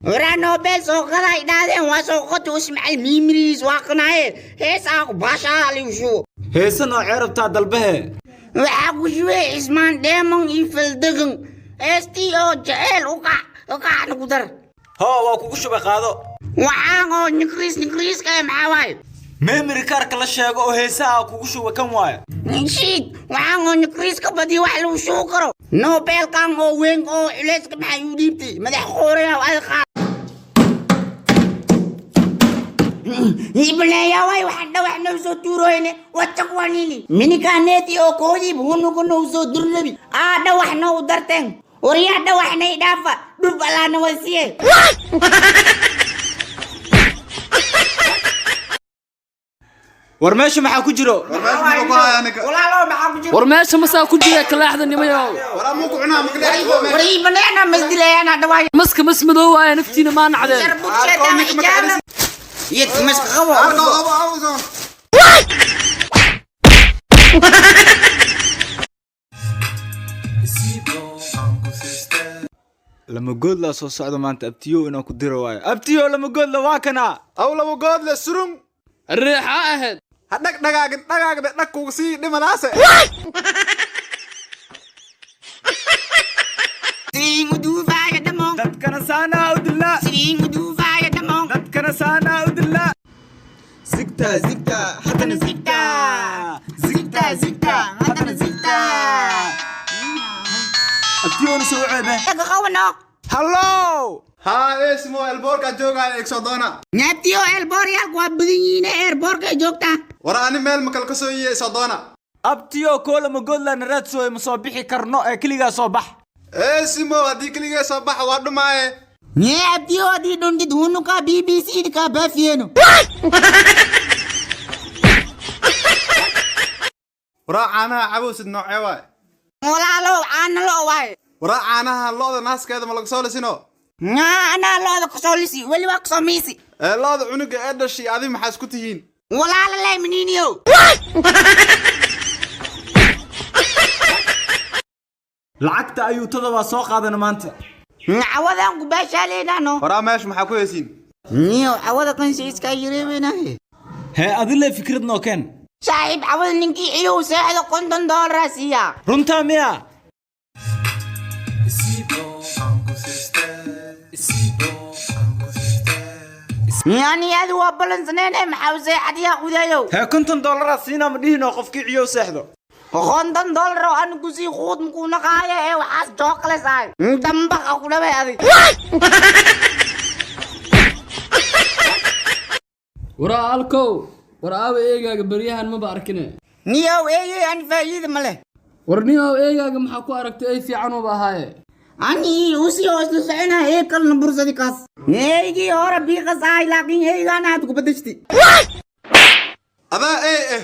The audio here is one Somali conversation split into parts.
Waraa Nobel soo qaday idhaahdeen, waa soo qota usmacay miimiriis waa qanaaye heesaa ku baashaa liushuwo. Heese noocee rabtaa dalbahe? Waxaa ku shubay Cismaan Dheemon iyo Faldegan, heestii oo jeceel ukac ukacna ku dar. Hoo, waa kugu shubay, qaado. Waxaan oo nikriis nikriiska eh maxaa waaye? Memory cardka la sheego oo heesaha kugu shuba kan waaye. Shiid, waxaan oo nikriiska badiyo wax lagu shubi karo. Nobelkan oo weyn oo culeyska maxay u dhiibtay madax qooraya ad qaad ibneeya way waxaan dhawax noo soo tuuroyne wataqwanini minikaneeti oo koodiib hunugu noo soo durnabi aa dhawax noo darteen. Waryaa, dhawaxnay dhaafa dhub alaana wasiye. War meesha maxaa ku jiro? War meesha muxuu ku hayaa ninka? Walaalo, maxaa ku jiro? War meesha masaa ku jira kalaaxda nimayow. Waraa muu ku cunaa makadhex? War ibneena masdilayana dhawaay. Maska mas madow waaya, naftiina maa nacdeen. Sharbut sheetaan ijaana yid maska qabo. Arko abo abo. Lama goodlaa soo socda maanta, abtiyo inaan ku diro waayo. Abtiyo, lama goodla waa kana. Aw, laba good le surung. Riixa ahayd. Ha dhag dhagaagin dhagaagda dhag kugu sii dhimanaase. Siringu duufaaya dhamoon. Dadkana saanaa u dilaa. Siringu duufaaya dhamoon. Dadkana saanaa u dilaa, zigta zigta haddana zigta zigta zigta haddana zigta. Abtiyoona soo ceebe. Dhaga qabano. Hallow. Haa, eesmo elboorkaa joogaya egsoo doona. Nyaabtiyo, eelbooryaalku waa badan yihiin, eerboorka ay joogtaa. War ani meel makal ka soo yiye, isoo doona. Abtiyo, koo lama goodlaa naraad sooye, ma soo bixi karno ee keligaa soo bax. Eesimo, haddii keligee soo baxa waa dhumaaye. Nyee abtiyo, haddii dhuntid hunuka BBC kaa baafiyeno. Waraa caanaha cabowsid noocee waay? Walaalo, caana lo waaye. Waraa caanaha lo'da naaskeeda ma laga soo lisino? Nyaa, anaa lo'da kasoo lisi, weli waa kasoo miisi. Ee lo'da cunuga ee dhashay adi maxaa isku tihiin? Walaala lay maniiniyow. Lacagta ayuu todoba soo qaadana maanta. Cawadaan ku baashaaleynano. Waraa meesha maxaa ku heysiin? Niyow, cawada kansi iskaa yareebeynaahe. Hee, adile fikrad noo keen. Saaxiib, cawada ninkii ciyow seexda $50 siiyaa. Runtaa miya? Yani adi waa balansaneene, maxaa u seexadiyaa qudayow? Hee, $50 siinaa ma dhihinoo qofkii ciyow seexdo? $50 oo anu kusii quud makuu naqaayo ee waxaas jookales ahay dambaqa ku dhaway adig. Waraa alkow, war aaba eegaaga beryahan maba arkine. Niyow, eeyey ani faa'iida ma leh. War niyow, eegaaga maxaa ku aragtay? Ay fiican uba ahaaye. Ani usii oo isla soconaa ee kalna bursadi kaas eygii hore biiqas ahay, laakiin eygaana aad ku badashti. Adaa ey eh.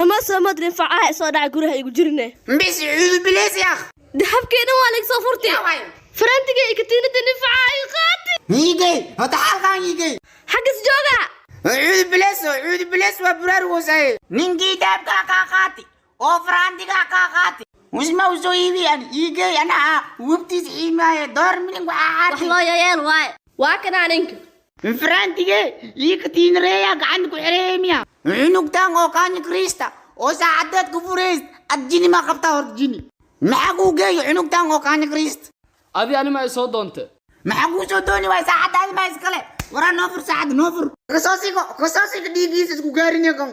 Ama soo madrin facaha soo dhaca guraha igu jirne. Bis cuudu bileys yaakh. Dahabkeena waa laga soo furtay, farantiga iyo katiinada nifaca ay qaati. Iigey hota xalkaan iigey. Xaggas jooga. Cuudu bileys, cuudu bileys, waa buraarugoosaye ninkii dahabkaa kaa qaati oo faraantigaa kaa qaati usma usoo iibi an iigey anaa wubtiis xiimaaye door milin waxaa wax xaati. Loo yayeel waaye, waa kanaa ninka. Faraantige ii katiinareeya gacanta ku xireemiya cunugtan oo kaanya kriista oo saacadeed ku furayst ad jini ma qabtaa horta? Jini maxaa kuu geeyo cunugtan oo kaanya kriist? Adi anima ay soo doonte. Maxaa kuu soo dooni waay? Saacadaadi maa iskale. Waraa noo fur saacadda, noo fur, kasoo sigo, kasoo sigo, dhiigiisa isku gaarinaya kan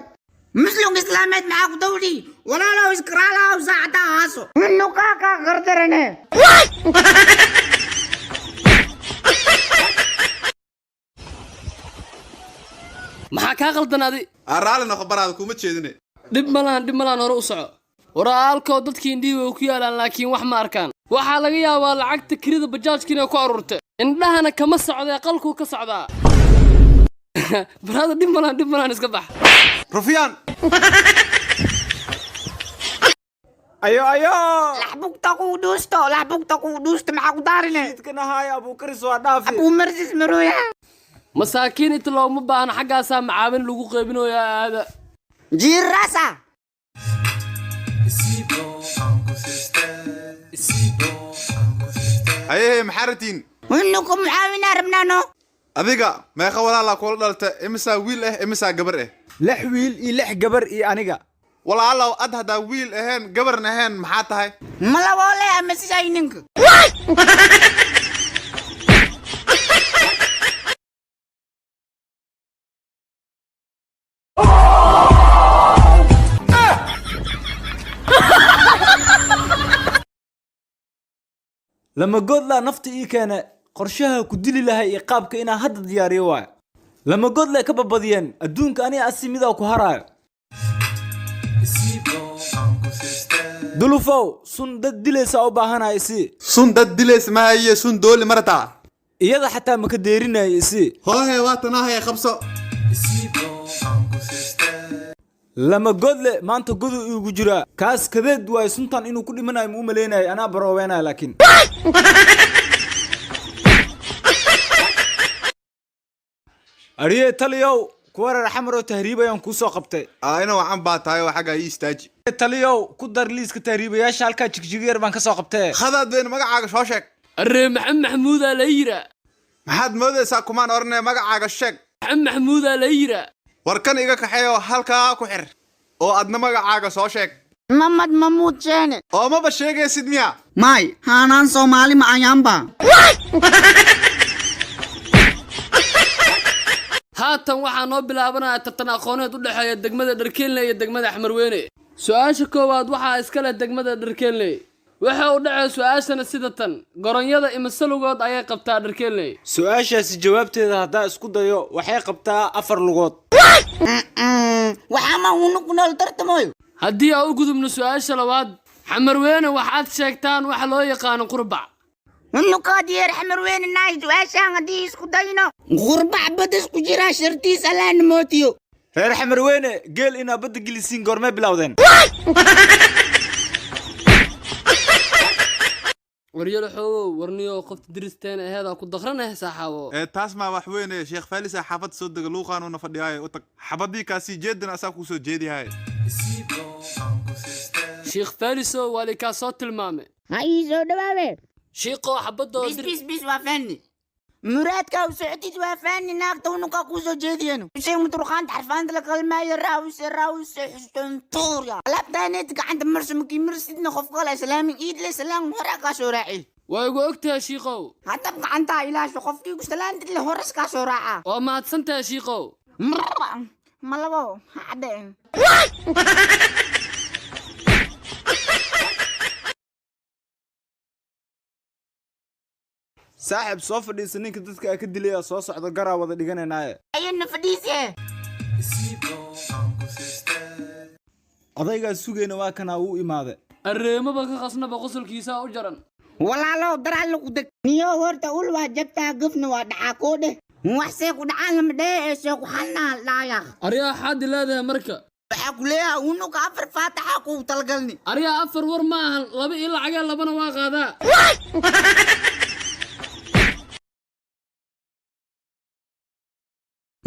muslimka islaameed maxaa ku dawdhi? Walaalow, iskaraalahow, saacaddaa haaso nukaa kaa gardarane. Maxaa kaa qaldan adi? Aa raalli noqo baraada, kuma jeedine. Dhib malaan, dhib malaan, hore u soco. Waraa alkow, dadkii indhihii way ku yaalaan laakiin wax ma arkaan. Waxaa laga yaabaa lacagta kirida bajaajka inay ku aruurtay, indhahana kama socdee qalkuu ka socdaa. Baraada, dhib malaan, dhib malaan, iska bax. Rufyaan. Ayo ayo. Laxbugta kuu dhuusto, laxbugta kuu dhuusto, maxaa ku daarine? Jidkan ahaaya abuukaris waa dhaafi. Abuu marsis marooya. Masaakiin inta looma baahna, xaggaasaa macaawin lagu qaybinayaa aada. Jiirasa. Hayehe, maxaa ratiin? Unuku mucaawinaa rabnaano. Adiga meeqa walaalaa kula dhalta? Imisaa wiil ah, imisaa gabar ah? 6 wiil iyo 6 gabar iyo aniga. Walaalow, ad haddaa wiil ahayn, gabarna ahayn, maxaa tahay? Malaboole ama siday ninka. Lama godlaa nafta ii keene. Qorshaha ku dili lahay iyo qaabka inaan hadda diyaariyo waayo. Lama godle ka babadiyeen adduunka, aniga asi midaa ku haraayo. Dulufow, sun dad dilaysaa u baahanaya, isii. Sun dad dilays mahaye, sun dooli marataa? Iyada xataa maka deerinaya, isii. Hoohe, waa tanahaya, qabso. Lama godle maanta godu iigu jiraa. Kaas kadeed waayo, suntan inuu ku dhimanayo ma u malaynayo. Anaa barooweynaya laakiin. Ariye taliyow, kuwa reer Xamar oo tahriibayaan kuu soo qabtay. Ina wacan baa tahay oo xaggaa ii istaaji. Taliyow, ku dar liiska tahriibayaasha. Halkaa Jigjigo yar baan ka soo qabtee. Khadaad weyn, magacaaga soo sheeg. Aree, Maxamed Maxamuudaa la yiraa. Maxaad moodaysaa? Kumaan odhanaya magacaaga sheeg. Maxamed Maxamuudaa la yiraa. War kan iga kaxeeyo, halkaa ku xir, oo adna magacaaga soo sheeg. Mamad Mamuud Sheene. Oo maba sheegaysid miya? May haanaan Soomaali ma ayaanba. Haatan waxaa noo bilaabanaya tartan aqooneed u dhexeeya degmada Dharkeenley iyo degmada Xamarweyne. Su-aasha koowaad waxaa iska leh degmada Dharkeenley. Waxa u dhacay su-aashana sida tan: goronyada imise lugood ayay qabtaa Dharkeenley? Su-aashaasi jawaabteeda haddaa isku dayo, waxay qabtaa 4 lugood. Waxaa ma unuku nool tartamoyo. Haddii aan u gudubno su-aasha labaad, Xamarweyne, waxaad sheegtaan waxa loo yaqaano qurbac. Unukaa diyaar Xamarweyne naay. Su-aashaan haddii isku dayno, qurbac bad isku jiraa shartiis allaana mootiyo. Reer Xamarweyne, geel inaa badda gelisiin goormee bilowdeen? Waryalo xoogow, warniyo qofta diristeena aheedaa ku daqranah saaxaabo. Ee, taas maa wax weyne. Sheekh Faalisa xaafadda soo dega, luuqaanuuna fadhiyaaye, u tag xabadii kaasii jeedana, asaa kuu soo jeediyahay. Sheekh Faalisow, waa likaa soo tilmaamay. Ha ii soo dhawaawe. Shiiqoo, xabadoo Bis bis bis, waa fahni muraadka u socotid, waa fahni. Naagta unukaa kuu soo jeediyeno shay muturqaanta xarfaanta la kalmaayo raawse raawse xustontuurya alaabtaaneed gacanta marso makii marsidna qof kale islaamin iidle salaan hore kaa soo raaci. Waa igu ogtahay, shiiqow. Haddab gacantaa ilaasho, qofkii ku salaantid le hores kaa soo raaca. Waa mahadsantahay, shiiqow. Marba malabo cadde. Saaxib, soo fadhiisa. Ninka dadka aa ka dilaya soo socda, garaa wada dhiganaynaaye. Ayana fadhiise. Odaygaa sugayna waa kanaa, wuu imaade. Arreemaba ka khasnaba, qosolkiisaa u jaran. Walaalow, daraal ku deg niyo. Horta ul waa jabtaa, gafna waa dhacaa koo dheh. Wax see ku dhacaan lama dheh ee see ku xalnaa dhaayaa. Aryaa, xaadi leedahay marka? Waxaa ku leeyahay unuka 4 faataxa kuu talagalni. Aryaa, 4 war ma ahan, 2 ii lacagee, 2na waa qaadaa.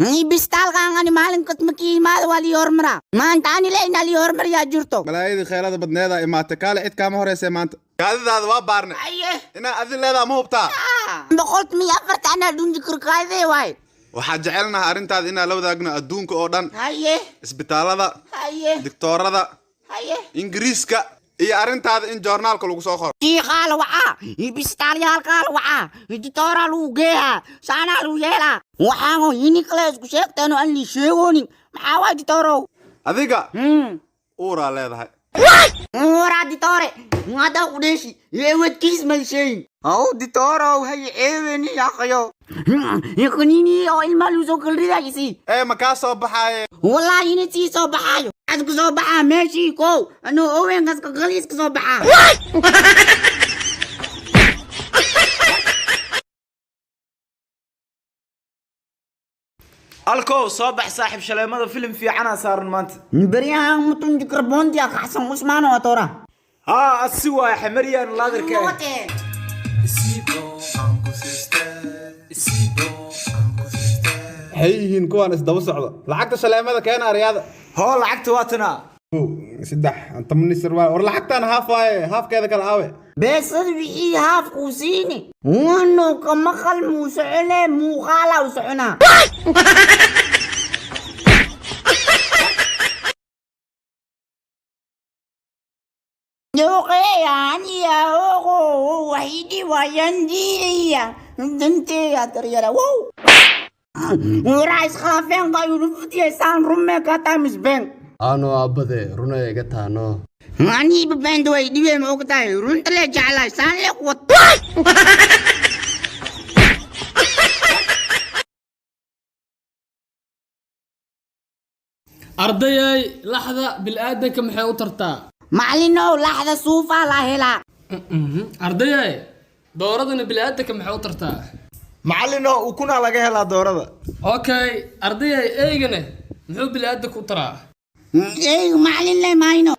Bistaalkan ani maalin kasta markii imaada waa lii hormaraa. Maanta ani le inaa lii hormariyaa jirto. Malaayadii kheelada badneedaa imaatay. Kaale, cid kaama horeysee maanta kaadidaada waa baarne. Aye. Inaa adin leedaa ma hubtaa? 140 anaa dhunji karkaadee waay. Waxaa jecelnaha arrintaada inaan la wadaagno adduunka oo dhan. Haye. Isbitaallada. Haye. Digtoorada. Haye. Ingiriiska iyo arrintaada in joornaalka lagu soo qoro. Shiiqaa la wacaa, bistaalyaalkaa la wacaa, ditooraa lagu geeyaa, saanaa lagu yeelaa. Waxaanoo yini kale isku sheegteen oo aan lii sheegoonin maxaa waay, ditoorow? Adiga uuraa leedahay. Waraa ditoore, haddaa ku dheeshi ewadkiis mal sheegin. Haw ditoorow, hay ceeweni yaaqayo kanini oo ilmaa lagu soo kalridaayisi. Ee, ma kaa soo baxaaye? Wallaahi ini sii soo baxaayo ad ka soo baxaa meeshii kow anuu owenkaas ka qaliis ka soo baxaa. Alkow, soo bax saaxiib, shaleemada filim fiicanaa saaran maanta. Beryahan mutunji karbontiya kaxsan Usmaan oo tora. Haa, asi waaya, Xamariyaan laadarka ah. Maxay yihiin kuwaan isdaba socda? Lacagta shaleemada keena, aryaada. Hoo, lacagta waa tanaa. Saddex 10 sarwaal. War lacagtaan haaf waaye, haafkeeda kala aawe. Beesad wixii haafkuu siini wano ka maqal muu socone, muuqaalaa u soconaa. Yoqeyaaniya waxidi wayandiya danteeya daryara wow waraa iskhilaafeen qayulufutiyaysaan rume katamis been. Ano aabbade, runay iga taano. Aniiba beenta way dhibeen, ma ogtahay? Runta le jeclahay saan le kuwat. Ardayay, laxda bilaadanka maxay u tartaa? Macalinow, laxda suufaa la helaa. Ardayay, dooradana bilaadanka maxay u tartaa? Macallinoo, ukunaa laga helaa doorada. Okay, ardayay, eygane muxuu bilaadanka u taraa? Ey, macalin le mayno.